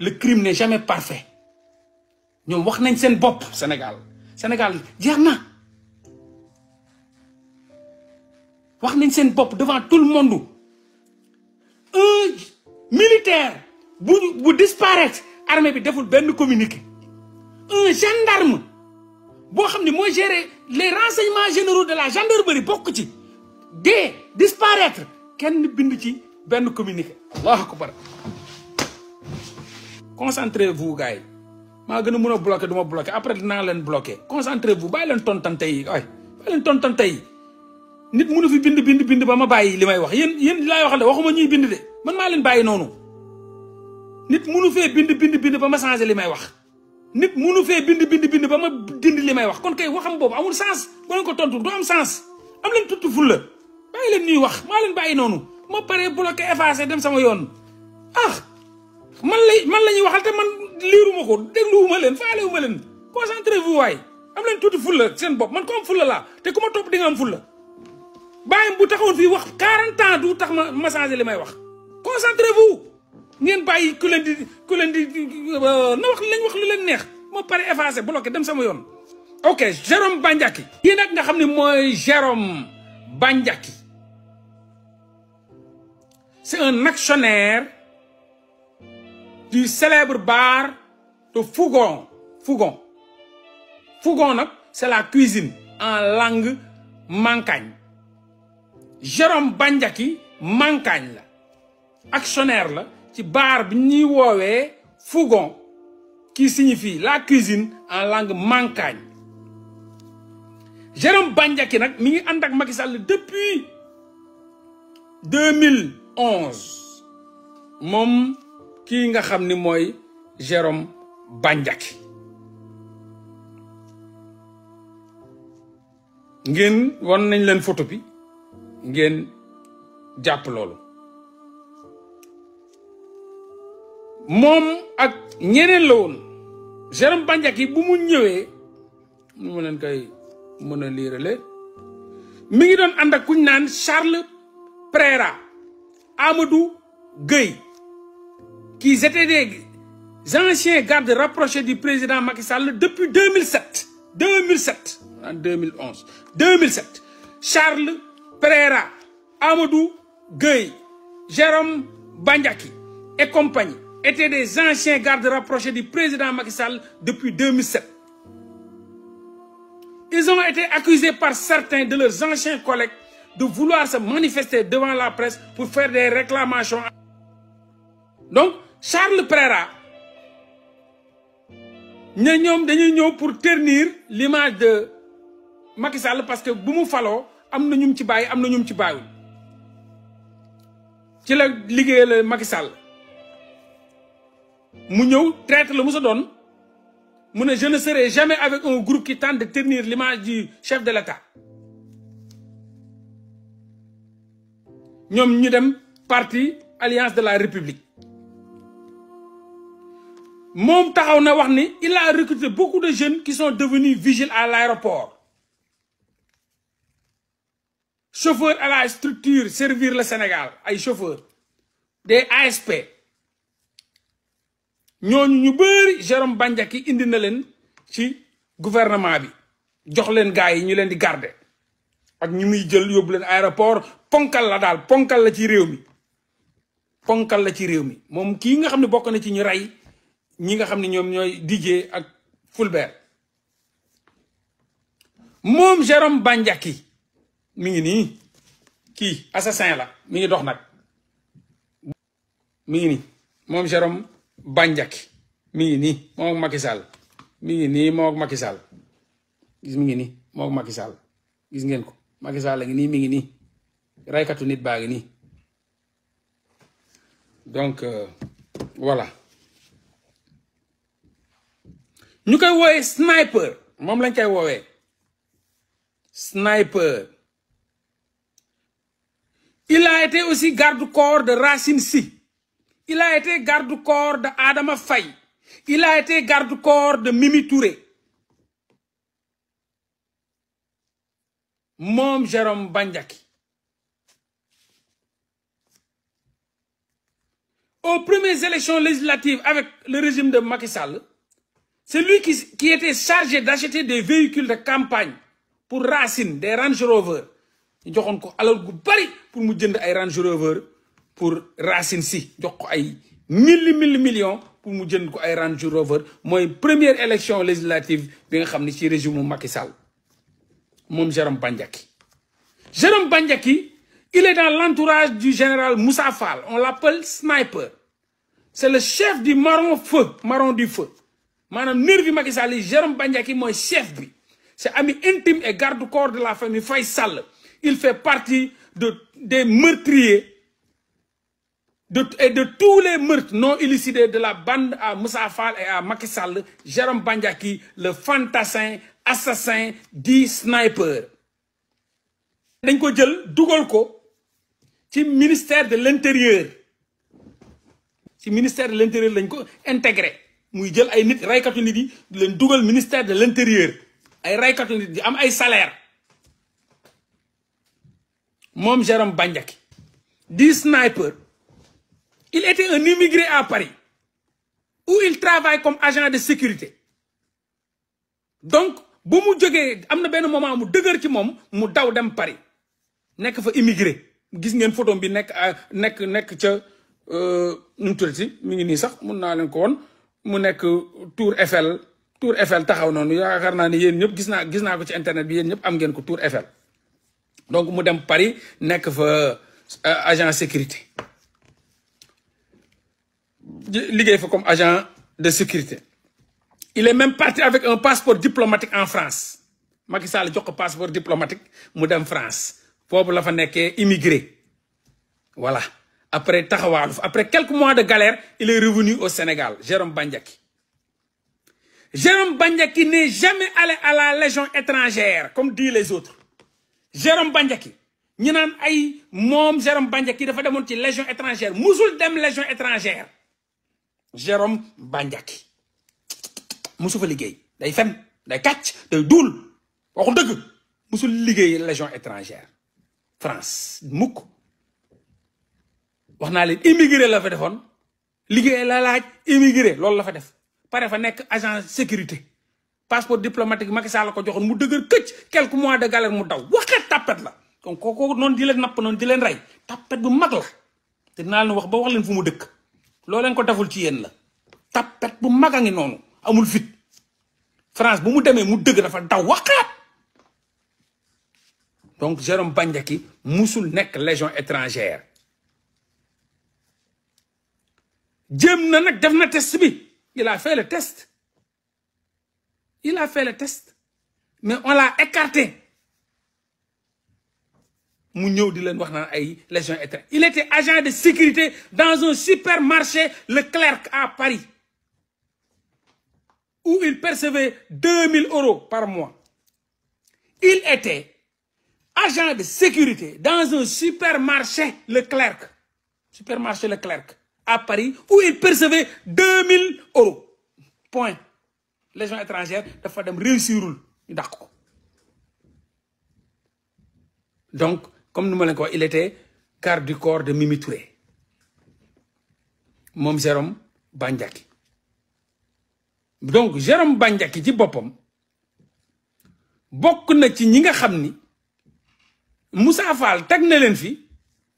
le crime n'est jamais parfait ñoom wax nañ seen bopp Sénégal jeex na wax nañ seen bopp devant tout le monde un militaire bu disparaître armée bi deful benn communiqué un gendarme boo xam ne mooy gérer les renseignements généraux de la gendarmerie bokk ci disparaître kenn bind ci benn communiqué allahu akbar concentrez-vous gars yi maa gën a mën a bloqué du ma bloqué après dinaa leen bloqué concentrez-vous bàyyi leen tontante yi bàyyi leen tontante yi nit mënu fi bind ba ma bàyyi li may wax yéen laay waxal de waxuma ñuy bind de man maa leen bàyyi noonu nit mënu fee bind ba ma changé li may wax nit mënu fee bind ba ma dindi li may wax kon kay waxam boobu amul sens boo leen ko tontu du am sens am leen tuuti fulla bàyyi leen ñuy wax maa leen bàyyi noonu ma paree bloqué effacé dem sama yoon man la ñuy waxal te man liiruma ko dégluwuma leen faalewuma leen concentrez-vous waay am leen tuuti fulla seen bopp man ko am fulla laa te ku ma topp di nga am fulla bàyyim bu taxawoon fii wax 40 ans du tax ma changé li may wax concentrez-vous ngeen bàyyi ku leen di na wax lañ wax lu leen neex ma pare effacé bloqué dem sama yoon ok Jérôme Bandiaky kii nag nga xam ne mooy Jérôme Bandiaky c'est un actionnaire du célèbre bar de Fougon nag c'est la cuisine en langue mankagne Jérôme Bandiaky mankagne la actionnaire la ci bar bi ñuy woowee Fougon qui signifie la cuisine en langue mankagne Jérôme Bandiaky nag mi ngi ànd ak Macky Sall depuis 2011 moom kii nga xam ni mooy Jérôme Bandiaky ngeen wan nañ leen photo bi ngeen jàpp loolu moom ak ñeneen la woon Jérôme Bandiaky bu mu ñëwee nu ma leen koy mën a liirale mi ngi doon ànd ak kuñ naan Charles Préra Amadou Gueye qui étaient des anciens gardes rapprochés du président Macky Sall depuis 2007 en 2007 Charles Préra Amadou Gueye Jérôme Bandiaky et compagnie étaient des anciens gardes rapprochés du président Macky Sall depuis 2007. Ils ont été accusés par certains de leurs anciens collègues de vouloir se manifester devant la presse pour faire des réclamations. Donc, Charles Préra, ñoom dañuy ñëw pour ternir l'image de Macky Sall parce que bu mu faloo am na ñum ci bàyyi am na ñum ci bàyyiwul ci la liggéeyal Macky Sall mu ñëw traître la mu sa doon mu ne je ne serai jamais avec un groupe qui tente de ternir l'image du chef de l'État ñoom ñu dem parti Alliance de la République moom taxaw na wax ni il a recruté beaucoup de jeunes qui sont devenus vigiles à l'aéroport chauffeurs à la structure servir le Sénégal ay chauffeurs des ASP ñooñu ñu bëri Jérôme Bandiaky indi na leen ci gouvernement bi jox leen gars yi ñu leen di garder ak ñu muy jël yóbbu leen aéroport ponkal la daal ponkal la ci réew mi ponkal la ci réew mi moom kii nga xam ne bokk na ci ñu rey ñi nga xam ne ñoom ñooy DJ ak Fulbert moom Jérôme Bandiaky mi ngi nii kii assassin la mi ngi dox nag mi ngi nii moom Jérôme Bandiaky mi ngi nii moom ak Macky Sall mi ngi nii moom ak Macky Sall gis mi ngi nii moom ak Macky Sall gis ngeen ko Macky Sall la ngi nii mi ngi nii raykatu nit baa ngi nii donc voilà ñu koy woowee sniper moom lañ koy woowee sniper il a été aussi garde-corps de Racine Sy il a été garde-corps de Adama Faye il a été garde-corps de Mimi Touré moom Jérôme Bandiaky aux premières élections législatives avec le régime de Macky Sall, c'est lui qui était chargé d'acheter des véhicules de campagne pour Racine, des Range Rover. Ñu joxoon ko alal gu bari pour mu jënd ay Range Rover pour Racine si jox ko ay millions pour mu jënd ko ay Range Rover. Mooy première élection législative bi nga xam ni ci régime mu Macky Sall moom Jérôme Bandiaky. Jérôme Bandiaky, il est dans l'entourage du général Moussa Fall. On l'appelle Sniper. C'est le chef du Marron du Feu. Madame nervi Macky Sall, Jérôme Bandiaky, moi chef bi. C'est ami intime et garde-corps de la famille Faye Sall. Il fait partie des meurtriers et de tous les meurtres non élucidés de la bande à Moussa Fall et à Macky Sall. Jérôme Bandiaky, le fantassin, assassin, dit Sniper. Dañ ko jël dugal ko ci ministère de l'intérieur. Ci ministère de l'intérieur lañ ko intégré. Muy jël ay nit raykatu nit yi di leen dugal ministère de l'intérieur. Ay raykatu nit di am ay salaire. Moom Jérôme Bandiaky dit Sniper. Il était un immigré à Paris où il travaille comme agent de sécurité. Donc bu mu jógee am na benn moment mu dëgër ci moom mu daw dem Paris nekk fa immigré. Gis ngeen photo bi nekk ca nu mu tuddati mi ngi nii sax mun naa leen ko woon mu nekk Tour Eiffel taxaw noonu yaakaar naa ne yéen ñëpp gis naa ko ci internet bi yéen ñëpp am ngeen ko Tour Eiffel. Donc mu dem Paris nekk fa agent sécurité liggéey fa comme agent de sécurité. Il est même parti avec un passeport diplomatique en France. Macky Sall jox ko passeport diplomatique mu dem France foofu la fa nekkee immigré. Voilà. Après taxawaalu après quelques mois de galère, il est revenu au Sénégal. Jérôme Bandiaky. Jérôme Bandiaky n'est jamais allé à la Légion étrangère comme disent les autres. Jérôme Bandiaky ñu naan ay moom Jérôme Bandiaky dafa demoon ci Légion étrangère musul dem Légion étrangère. Jérôme Bandiaky musu fa liggéey day fen day kàcc day duul waxu dëgg musul liggéey Légion étrangère France mukk. wax naa leen immigré la fa defoon liggéey la laaj immigré loolu la fa def pare fa nekk agent sécurité passeport diplomatique Macky Sall la ko joxoon mu dëgër këcc quelques mois de galère mu daw waxee tapet la donc kooku noonu di leen napp noonu di leen rey tapet bu mag la te dinaa leen wax ba wax leen fu mu dëkk loo leen ko deful ci yéen la tapet bu mag a ngi noonu amul fit France bu mu demee mu dëgg dafa daw waxaat. Donc Jérôme Bandiaky musul nekk Légion étrangère. Jéem na nag def na test bi il a fait le test mais on l'a écarté mu ñëw di leen wax naan ay Légion étrangère. Il était agent de sécurité dans un supermarché Leclerc à Paris où il percevait 2000 € par mois. Il était agent de sécurité dans un supermarché Leclerc à Paris où il percevait 2000 €. Point. Légion étrangère dafa dem réussirul ñu dàq ko. Donc comme nu ma leen ko wax il était garde du corps de Mimi Touré moom Jérôme Bandiaky. Donc Jérôme Bandiaky ci boppam bokk na ci ñi nga xam ni Moussa Fall teg na leen fi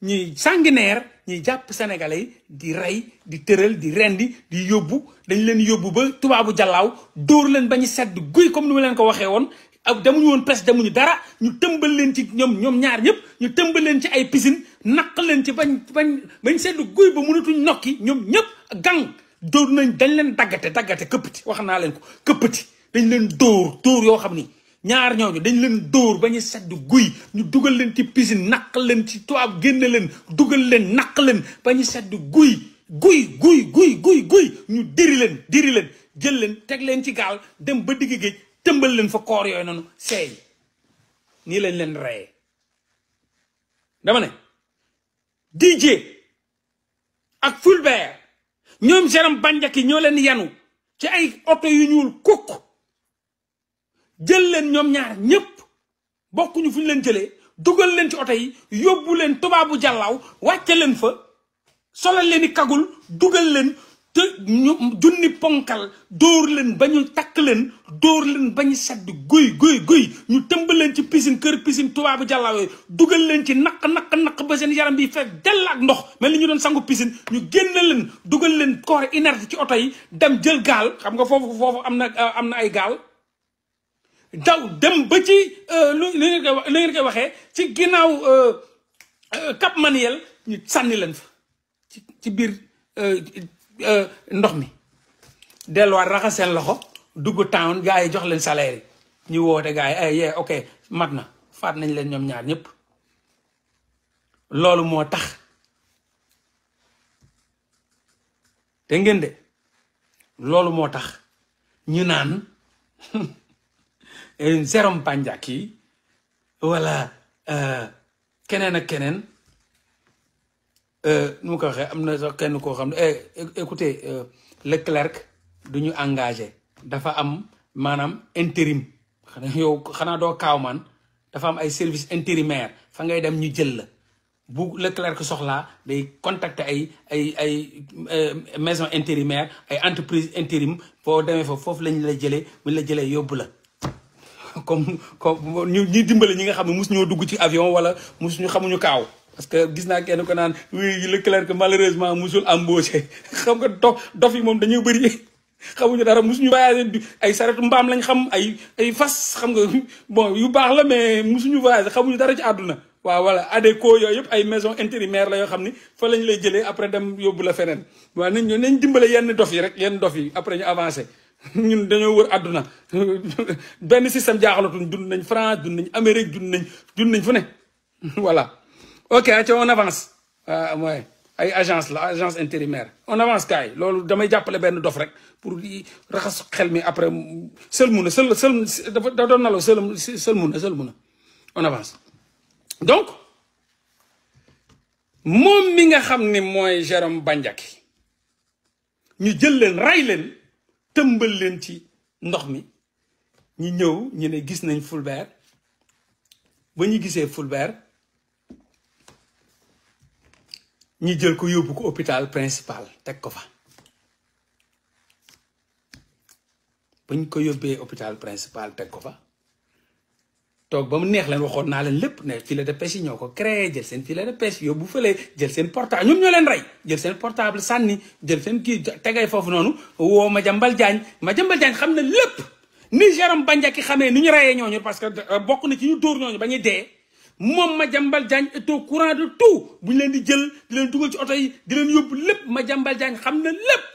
ñuy sanguinaire ñuy jàpp sénégalais yi di rey di tëral di rendi di yóbbu dañ leen yóbbu ba tubaabu jàllaaw dóor leen ba ñu sedd guy comme ni ma leen ko waxee woon ak demuñu woon pes demuñu dara ñu tëmbal leen ci ñoom ñaar ñëpp ñu tëmbal leen ci ay piscine naq leen ci bañ sedd guy ba mënatuñ nokki ñoom ñëpp gang dóor nañ dañ leen daggate këppati wax naa leen ko këppati dañ leen dóor yoo xam ni ñaar ñooñu dañ leen dóor ba ñu sedd guy ñu dugal leen ci piscine naq leen ci tubaab génne leen dugal leen naq leen ba ñu sedd guy ñu diri leen jël leen teg leen ci gaal dem ba digg géej tëmbal leen fa koor yooyu noonu seey nii lañ leen reyee. dama ne DJ ak Fulbert ñoom Jérôme Bandiaky ñoo leen yanu ci ay oto yu ñuul kukk jël leen ñoom ñaar ñëpp bokkuñu fu ñu leen jëlee dugal leen ci oto yi yóbbu leen tubaabu jàllaaw wàcce leen fa solal leen i kagul dugal leen te ñu junni ponkal dóor leen ba ñu takk leen dóor leen ba ñu sedd guy ñu tëmb leen ci piscine kër piscine tubaabu jàllawee dugal leen ci naq ba seen yaram bi fekk dell ak ndox mel ni ñu doon sangu piscine ñu génn leen dugal leen corps inerte ci oto yi dem jël gaal xam nga foofu am na ay gaal daw dem ba ci lu ngeen koy waxee ci ginnaaw Cap Manuel ñu sànni leen fa ci biir ndox mi delluwaat raxas seen loxo dugg town gars yi jox leen salaire yi ñu woote gars yi ay ok mat na faat nañ leen ñoom ñaar ñëpp loolu moo tax te ngeen de loolu moo tax ñu naan Jérôme Bandiaky wala keneen ak keneen nu mu ko waxee am na sax kenn koo xam ne écoutez Leclerc du ñu engagé dafa am maanaam intérim yow xanaa doo kaaw man dafa am ay service intérimaire fa ngay dem ñu jël la bu Leclerc soxlaa day contacter ay maison intérimaire ay entreprise intérim foo demee foofu lañ la jëlee buñ la jëlee yóbbu la comme ñu dimbale ñi nga xam ne mus ñoo dugg ci avion wala mus ñu xamuñu kaaw parce que gis naa kenn ko naan oui Leclerc malheureusement musul embauché xam nga dof yi moom dañuy bëri xamuñu dara musuñu voyagé ay saretu mbaam lañ xam ay fas xam nga bon yu baax la mais musuñu voyagé xamuñu dara ci àdduna waaw voilà ADECO yooyu yëpp ay maison intérimaire la yoo xam ni fa lañ lay jëlee après dem yóbbu la feneen waaw nañ dimbale yenn dof yi rek yenn dof yi après ñu avancé ñun dañoo wër àdduna benn système jaaxalatuñ dund nañ France dund nañ Amérique dund nañ fu ne voilà ok on avance mooy ay agence intérimaire on avance kaay loolu damay jàppale benn dof rek pour raxas xel mi après sël mun a dafa doon nalaw sël mun a on avance donc moom mi nga xam ne mooy Jérôme Bandiaky ñu jël leen ray leen tëmbal leen ci ndox mi ñu ñëw ñu ne gis nañ Fulbert ba ñu gisee Fulbert ñi jël ko yóbbu ko hôpital principal teg ko fa bañ ko yóbbee hôpital principal teg ko fa toog ba mu neex leen waxoon naa leen lépp ne filet de pêche yi ñoo ko créé jël seen filet de pêche yóbbu fële jël seen portable ñoom ñoo leen rey jël seen portable sànni jël seen kii tegay foofu noonu woo Madiambal Diagne xam na lépp ni Jérôme Bandiaky xamee ni ñu reyee ñooñu parce que bokk na ci ñu dóor ñooñu ba ñuy dee moom Madiambal Diagne est au courant de tout bu ñu leen di jël di leen dugal ci oto yi di leen yóbbu lépp Madiambal Diagne xam na lépp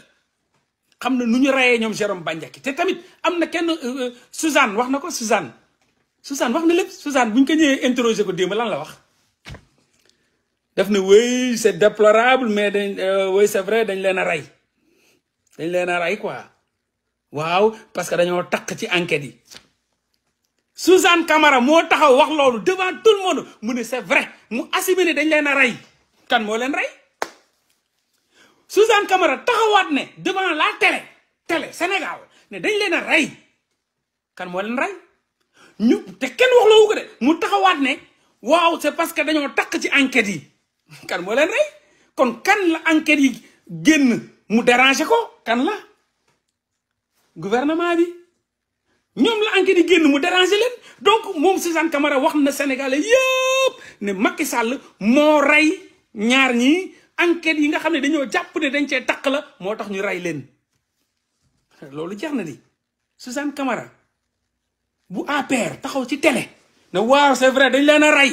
xam na nu ñu reyee ñoom Jérôme Bandiaky te tamit am na kenn Suzanne wax na ko Suzanne wax na lépp Suzanne bu ñu ko ñëwee interroger ko démb lan la wax daf ne oui c'est déplorable mais oui c'est vrai dañ leen a rey quoi waaw parce que dañoo takk ci enquête yi Suzanne Camara moo taxaw wax loolu devant tout le monde mu ne c'est vrai mu assumé ne dañ leen a rey kan moo leen rey Suzanne Camara taxawaat ne devant la télé Sénégal ne dañ leen a rey kan moo leen rey ñu te kenn wax loowu ko de mu taxawaat ne waaw c'est parce que dañoo takk ci enquête yi kan moo leen rey kon kan la enquête yi génn mu déranger ko kan la gouvernement bi ñoom la enquête yi génn mu déranger leen donc moom Suzanne Camara wax na Sénégalais yëpp ne Macky Sall moo rey ñaar ñi enquête yi nga xam ne dañoo jàpp ne dañ cee takk la moo tax ñu rey leen loolu jeex na di Suzanne Camara bu APR taxaw ci télé ne waaw c'est vrai dañ leen a rey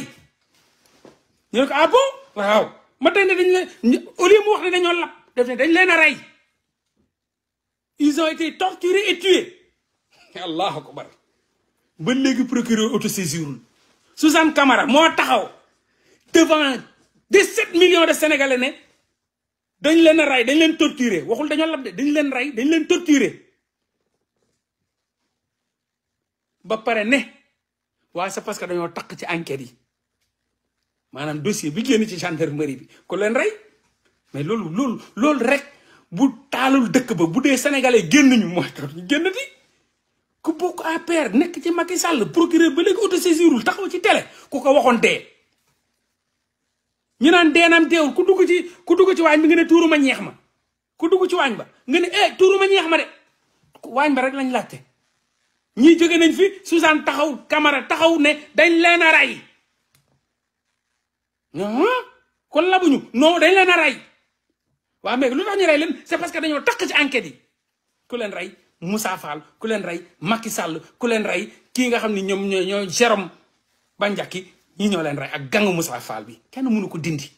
ñu ne ko ah bon waaw ma tey ne dañ leen au lieu mu wax ne dañoo lap def ne dañ leen a rey ils ont été torturés et tués allahu akbar ba léegi procureur autosaisirul Suzanne Camara moo taxaw devant 17 millions de Sénégalais ne dañ leen a rey dañ leen torturer waxul dañoo lap de dañ leen rey dañ leen torturer ba pare ne waaye c'est parce que dañoo takk ci enquête yi maanaam dossier bi génn ci gendarmerie bi ko leen rey mais loolu rek bu taalul dëkk ba bu dee sénégalais génn ñu mooy tax ñu génn di ku bokk APR nekk ci Macky Sall procureur ba léegi autosaisirul taxaw ci télé ku ko waxoon dee ñu naan deenam teewul ku dugg ci waañ bi nga ne tuuruma ñeex ma ku dugg ci waañ ba nga ne tuuruma ñeex ma de waañ ba rek lañ laajte ñii jóge nañ fi Suzanne taxaw Camara taxaw ne dañ leen a rey kon labuñu non dañ leen a rey waaw mais lu tax ñu rey leen c'est parce que dañoo takk ci enquête yi ku leen rey Moussa Fall ku leen rey Macky Sall ku leen rey kii nga xam ni ñoom ñoo Jérôme Bandiaky ñi ñoo leen rey ak gangu Moussa Fall bi kenn mënu ko dindi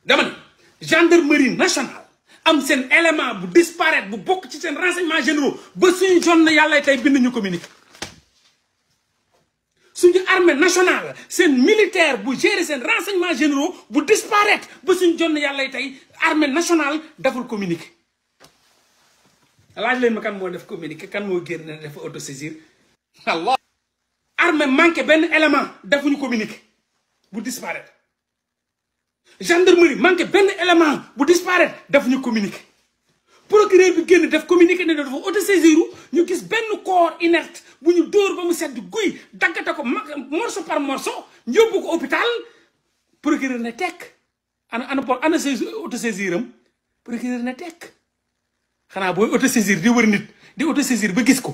dama ne gendarmerie nationale am seen élément bu disparaître bu bokk ci seen renseignements généraux ba suñu jonn yàlla tey bind ñu communiqué suñu armée nationale seen militaire bu gérer seen renseignements généraux bu disparaître ba suñu jonn yàlla tey armée nationale deful communiqué laaj leen ma kan moo def communiqué kan moo génn dafa autosaisir Allah armée manqué benn élément defuñu communiqué bu disparaître gendarmerie manqué benn élément bu disparaître defuñu communiqué procureur bi génn def communiqué ne dafa autosaisir ñu gis benn corps inerte bu ñu dóor ba mu sedd guy daggate ko morceau par morceau yóbbu ko hôpital procureur ne tekk ana autosaisir am procureur ne tekk xanaa booy autosaisir di wër nit di autosaisir ba gis ko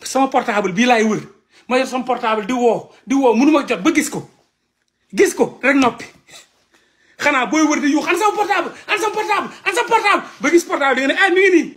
sama portable bii laay wër ma yor sama portable di woo mënuma jot ba gis ko rek noppi xanaa booy wër di yu an sama portable ba gis portable di nga ne mi ngi nii